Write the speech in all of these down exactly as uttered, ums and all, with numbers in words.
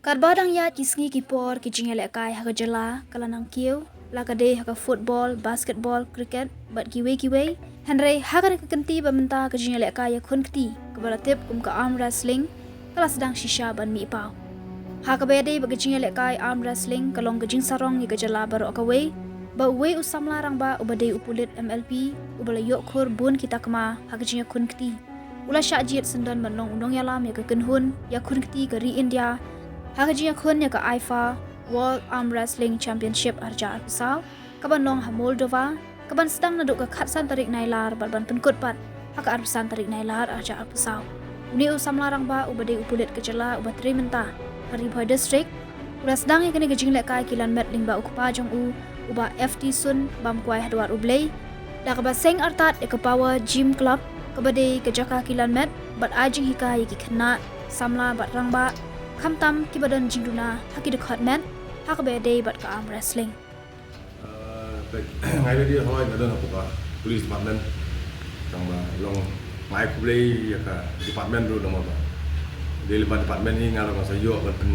Katba dang ïaid ki sngi ki por, ki jingïalehkai ha ka jylla ka la nang kiew, la ka dei ha ka football, basketball, cricket bad kiwei kiwei. Hynrei ha kane ka kynti ba mynta ka jingïalehkai ïakhun kti kaba la tip kum ka arm wrestling ka la sdang shisha ban mih paw. Ha kaba ïadei bad ka jingïalehkai arm wrestling, ka long ka jingsarong ïa ka jylla baroh kawei, ba uwei u samla rangbah uba dei u pulit M L P uba la ïoh khur bun ki takma ha ka jingïakhun kti, u la shah jied syndon ban long u nongïalam ïa ka kynhun ïakhun kti ka ri India ha ka jingïakhun ïa ka AIFA World Arm Wrestling Championship ar hajar arphew saw, kaban long ha Moldova, kaban sdang naduh ka khatsan tarik Nailar bad ban pynkut pat ha ka arphew san tarik Nailar ar hajar arphew saw. Une u samla rangbah uba dei u pulit ka jylla uba trei mynta ha Ri Bhoi District, u la sdang ïa kane ka jinglehkai kyllon met lyngba u kpa jong u, u Bah F T Sun, bam kwai ha dwar U Blei, da kaba seng artat ïa ka Power Gym Club, kaba dei ka jaka kyllon met bad ai jinghikai ïa ki khynnah, samla bad rangbah, khamtam kiba don jingduna ha ki dkhot met ha kaba ïadei bad ka arm wrestling. Uh, peit, nga ïa lade halor nga don hapoh ka police department. Tang ba long nga ai khublei ïa ka department ruh namar ba dei lyngba department hi nga ruh nga sa ïoh ban pyn,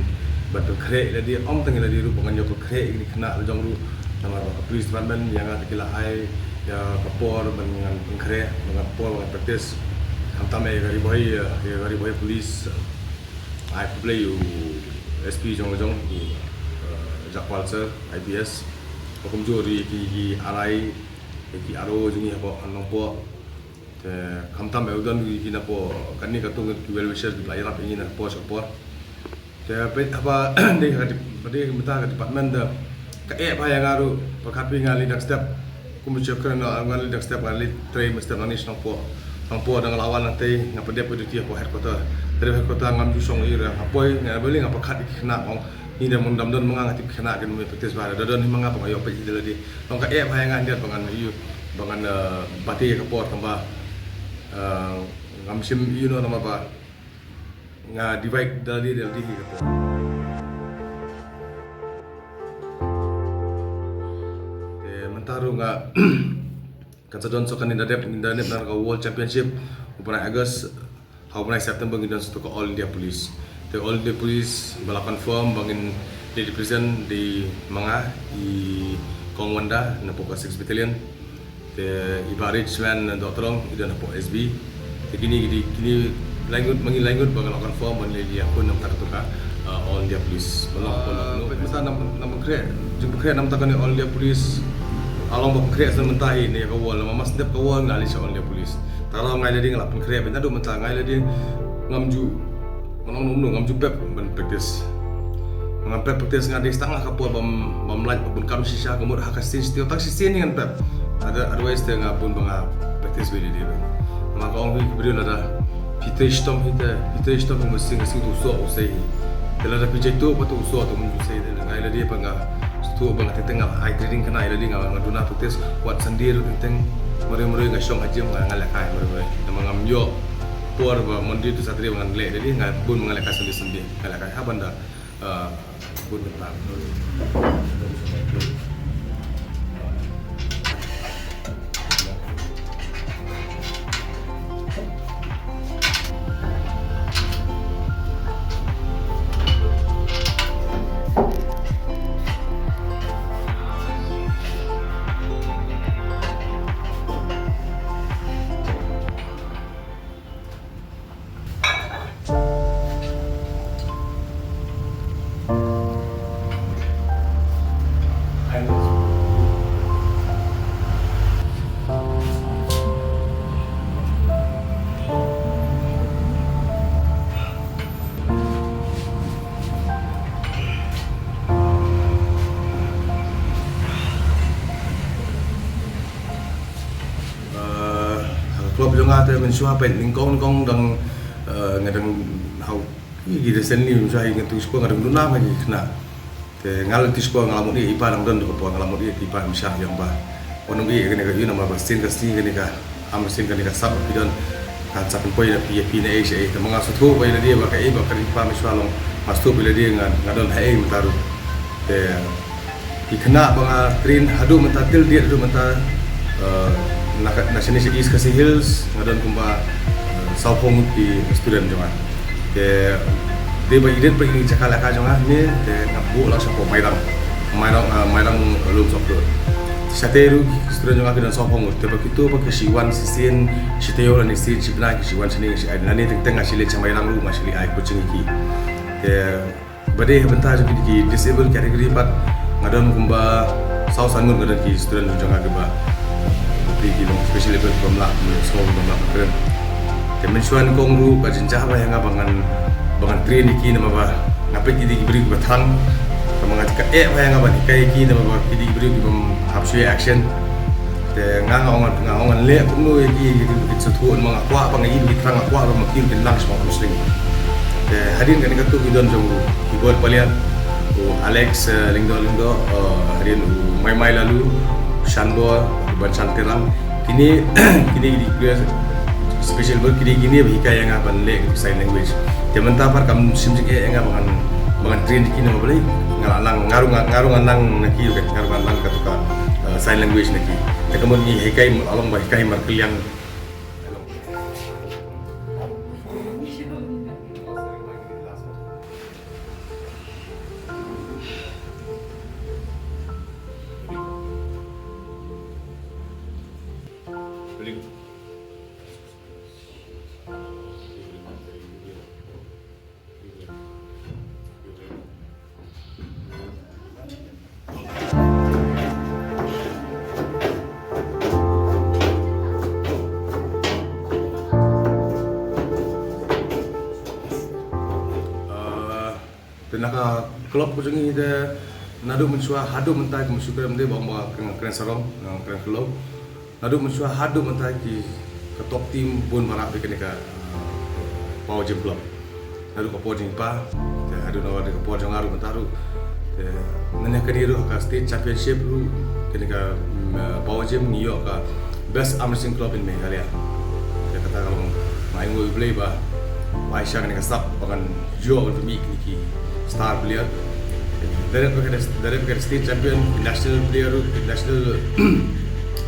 ban pynkhreh ïa lade, ym tang ïa lade ruh ba ngan ïoh pynkhreh ïa kine ki khynnah la jong ruh. Namar ba ka police department ïa nga te ki la ai ïa ka por ban ngan pynkhreh, ban ngan por ban ngan practice. Khamtam ïa ka Ri Bhoi, ïa ka Ri Bhoi police. Ai khublei ïa u S P jong la jong, u, eh, Jagpal Sir, I P S. Ba kumjuh ruh ïa ki, ki R I, ïa ki R O jong ngi hapoh Nongpoh. Te khamtam ïa u don ïa ki napoh kane ka tung ki well wisher kiba la ïarap ïa ngi napoh sha ka por. Te peit haba dei ka dep-, ba dei mynta ka department da ka eh bha ïa nga ruh, pyrkhat phi nga leit dang step. Kum u chief kren nga leit dang step, nga leit trei mynstep nangne sha Nongpoh. Nongpoh da nga la wan nangtei nga pyndep ka duty hapoh headquarter. Te dep headquarter ngam ju shong ïa nga poi, nga beli nga pyrkhat ïa ki khynnah, ong ngi da mon dam don ma nga, nga tip ki khynnah kin mih practice bha, da don hi ma nga ba nga ïoh peit ïa lade. Ong ka eh bha ïa nga, ym dei ba ngan ïoh, ba ngan, eh, bati ïa ka por tang ba, eh, ngam shym ïoh noh namar ba nga divide da lade da lade hi ka por. Te mynta ruh nga kan sa don sa kane da dep, da dep na ka World Championship u bnai August, ha u bnai September ngi don sa ka All India Police. Te All India Police ba la confirm ba ngin represent dei ma nga, i Kong Wanda napoh ka six Battalion. Te i Bah Richman Dohtdong i don hapoh S B. Te kine, kine, kine lai ngut, ma ngi lai ngut ba nga la confirm ban leit ïakhun na bynta katu ka, uh, All India Police. Ba long hapoh, uh, Lucknow. Peit mynta nam, nam pynkhreh, jingpynkhreh na bynta kane All India Police. Ka long ba pynkhreh sa mynta hi ne ka World, namar mas dep ka World nga leit sha All India Police. Tang ba nga ïa lade nga la pynkhreh, peit naduh mynta nga ïa lade ngam ju Ngan ong kumno, ngam ju pep ban practice. Ngam pep practice, nga dei tang ha ka por bym, bym lah ban bun kam shisha, ka mut ha ka sien shisha, tang shisien ngan pep. Other, otherwise te nga bun ba nga practice bha ïa lade. Namar ka ong hi ka briew lada phi trei shitom hi te, phi trei shitom hi, ma sien ka sien u soh u sei hi. Te lada phi jait tuh pat u soh te um ju sei te, nga ïa lade pat nga sngewthuh ba nga teng teng nga ai training kane ïa lade, nga, nga duna practice wat Sunday ruh teng teng. Marwei marwei nga shong ha gym, nga, nga lehkai marwei marwei. Namar ngam ïoh por ba Monday to Saturday ba ngan leh, dei nga bun ba nga lehkai Sunday Sunday. Nga lehkai ha ban da, eh, bun bynta. Eh, ha ka club jong nga te mynshuwa peit nyngkong nyngkong dang, eh, nga dang hau, ïa ki recently mynshuwa hi nga tu skul nga dang duna ma ki khynnah. Te nga la tu skul nga la mut ïa i pa dang don tu ka por, nga la mut ïa i pa mynshuwa ïa ba. Wan ym ïa kane ka ïa namar ba sien ka sngi kane ka, am sien kane ka sap ki don. Kan sa pynpoi na phi, phi na ei sha ei. Te ma nga sngewthuh ba ïa lade ba kaei ba ka ri pa mynshuwa long. Nga sngewthuh ba ïa lade nga, nga don ha ei mynta ruh. Te ki khynnah ba nga train haduh mynta till date haduh mynta, eh, na ka, na shane sha East Khasi Hills nga don kumba, eh, sawphew ngut ki student jong nga. Te Te ba i rit pat ïa kane ka jaka lehkai jong nga ne, te nga buh lang shapoh Mairang. Mairang, ah, Mairang Lum Sop Road. Shatei ruh ki student jong nga ki don sawphew ngut. Te ba kito ba ki shu wan shisien shi taïew lane shisien shi bnai ki shu wan shane, nga shu ai. Lane teng teng nga shu leit sha Mairang ruh, nga shu leit ai coaching ïa ki. Te ba dei ha bynta jong ki, ki disabled category pat, nga don kumba saw san ngut nga don ki student jong nga kiba, ki, ki long special able, bym lah, ki long small, bym lah ban kren. Te mynshuwa nyngkong ruh ka jynjar bha ïa nga ba ngan, ba ngan train ïa ki namar ba nga peit ki dei ki briew kiba thrang. Te ma nga ka eh bha ïa nga ban hikai ïa ki namar ba ki dei ki briew kibym hap shuh ïa action. Te nga, nga ong, nga ong ngan leh kumno ïa ki, ïa ki, ïa ki sngewthuh, ma nga kwah ba nga ïohi ba ki thrang, nga kwah ba ma ki ruh kin lang shaphang ka mynsiem. Te hadien kane katto ki don jong u Ibot Paliat, u Alex, eh, Lyngdoh Lyngdoh, eh, hadien u Maimai Laloo, Shanbor, u Banshan Terang. Kine, kine ki dei ki player special ball, kine, kine ba hikai ïa nga ban leh ki sign language. Te mynta pat kam shim jingeh ïa nga ba ngan, ba ngan train ïa ki namar balei nga la lang, nga ruh nga, nga ruh ngan lang na ki, nga ruh ngan lang kato ka, eh, sign language na ki. Te ka mut ngi hikai mut, la long ba hikai markylliang. Ah, te na ka club ka jong ngi te naduh mynshuwa haduh mynta, ka mynshuwa kren, ym dei ba ong ba kren, kren sarong, kren club. Naduh mynshuwa haduh mynta ki, ka top team bun marap ïa kane ka, uh, Power Gym Club. Naduh ka por jong i pa, te haduh naduh ka por jong nga ruh mynta ruh. Te mynne kane ruh ka state championship ruh, kane ka, mm, uh, Power Gym ngi ïoh ka best arm wrestling club in Meghalaya. Te kata ka long, nga ainguh ïa U Blei ba u ai sha kane ka sap ba ngan ïoh ban pynmih kine ki star player. Direct ka, direct ka state champion, national player, national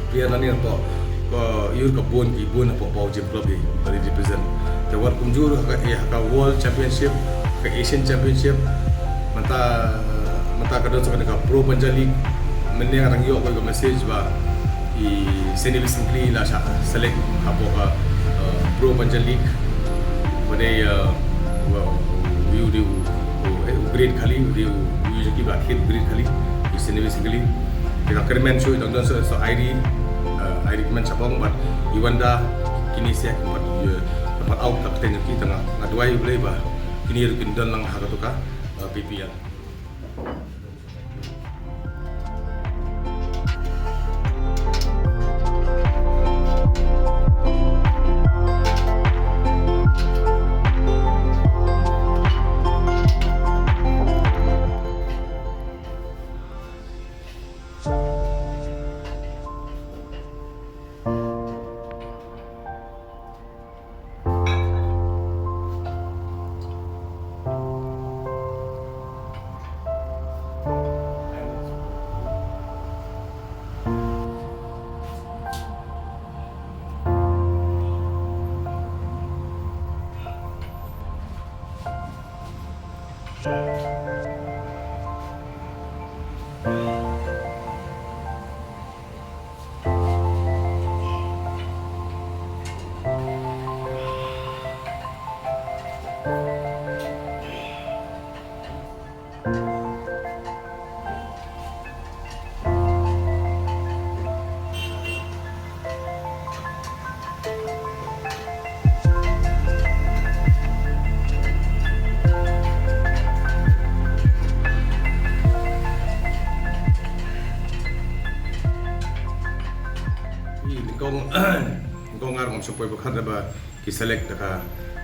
player lane hapoh ka, ïa ka bun, ki bun hapoh Power Gym Club hi ba represent. Te wat kumjuh ha ka, ïa ka World Championship, ka Asian Championship, mynta, mynta ka don sa kane ka Pro Panja League. Mynne nga dang ïoh ka message ba i Saint David's Inkhli la shah select hapoh ka, uh, Pro Panja League. Ba dei, uh, u, u, u, u, eh, u Great Khali, u, u, u, u Jackie Blackhead, u Great Khali, u Saint David's Inkhli. Te ka kyrmen shuh, i dang don sa, sa Airi, uh, Airi kmen shabong, bad i Wanda, kine sha, bad, uh, bad out ka kyrteng ki, te nga, nga duwai U Blei ba kine ruh kin don lang ha kato ka, uh, P P L. Ï, nyngkong, nyngkong nga ruh ngam shym poi ba khadar ba ki select da ka,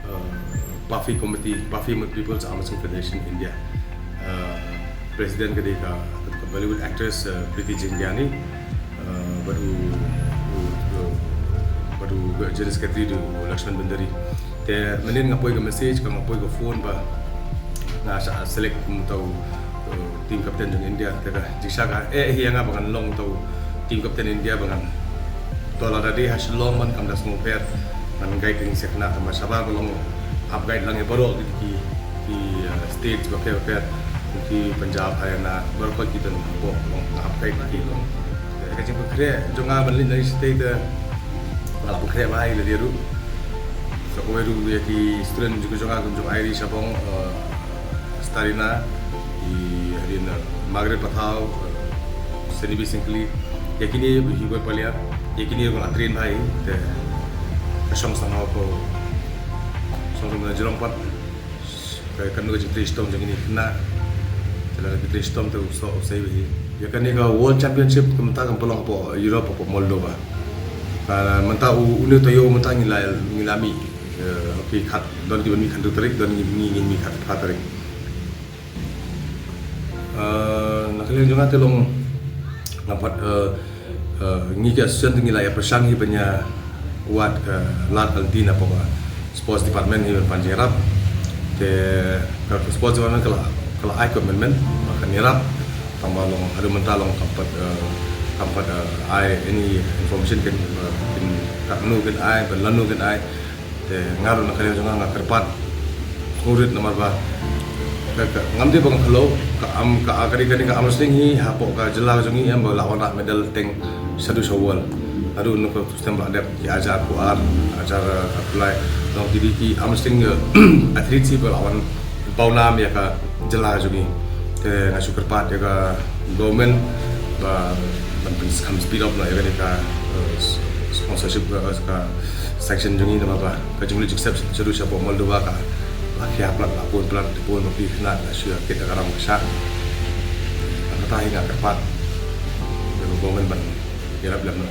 uh, PAFI committee, PAFI mut People's Arm Wrestling Federation India. Uh, president ka dei ka, ka Bollywood actress, uh, Preeti Zingani, uh, bad u, u, u, bad u general secretary dei u Lakshman Bhandari. Te mynhynnin nga poi ka message, ka nga poi ka phone ba nga shah select kum uta u, uh, team captain jong India. Te ka jingshisha ka eh hi ïa nga ba ngan long uta u team captain India ba ngan, to lada dei ha Shillong ban kam da sngewpher, ngan guide ïa ki sha kane, tangba shabar ba long hap guide lang ïa baroh ki, ki, Ki, eh, states bapher bapher, ki Punjab, Haryana, baroh ki don hapoh, nga hap kai ki long. Te ka jingpynkhreh jong nga ban leit na ri state, eh, nga la pynkhreh bha ïa lade ruh. Sa kawei ruh ïa ki student jong ka jong nga, jong Irish Shabong, eh, Starina, ïa hadien, eh, Margaret Pathaw, eh, Senibi Singkli, ïa kine hi bad Palia, ïa kine ruh nga la train bha ïa, te ka shong somehow ko, shong somehow na Geelong pat. Ka, ka nu ka jingtrei shitom jong ngi kane. Te lada ki trei shitom te u soh u sei bha hi. Ïa kane ka World Championship ka mynta kam pynlong hapoh Europe, hapoh Moldova. Ka mynta u, une u taïew mynta ngi la, ngi la mih. Eh, okay, khat, don kiban mih khatar tarik, don ngi, ngi, ngi mih khatphra tarik. Eh, na ka liang jong nga te long nga pat, eh, Eh, ngi ki association te ngi la ïa pyrshang hi ban ïa wad ka lad ka lynti na poh ka sports department hi ban pan jingïarap. Te ka sports department ka la, ka la ai commitment ba kan ïarap. Tangba long haduh mynta long kam pat, eh, kam pat, eh, ai any information kin, eh, kin katno kin ai, ban lano kin ai. Te nga ruh na ka liang jong nga nga kyrpad. Ngurit namar ba ka, ka, ngam dei ba nga khloo, ka am, ka, ka dei, ka dei ka arm wrestling hi hapoh ka jylla jong ngi em ba la wanrah medal teng shaduh sha world. Haduh na ka tu stem ba la dep ki hajar khyndai, hajar, eh, khyndai. Long ki dei ki arm wrestling, eh, athlete hi ba la wan pawnam ïa ka jylla jong ngi. Te nga shu kyrpad ïa ka government ba ban pynskhem speed up noh ïa kane ka, eh, sponsorship ka, ka sanction jong ngi namar ba ka jingmut jingsep shaduh shapoh Moldova ka la khia palat, la bun palat, bun ma phi khynnah la shu ïa kit da ka ram ka shah. Kata hi nga kyrpad ïa ka government ban ïarap lem noh.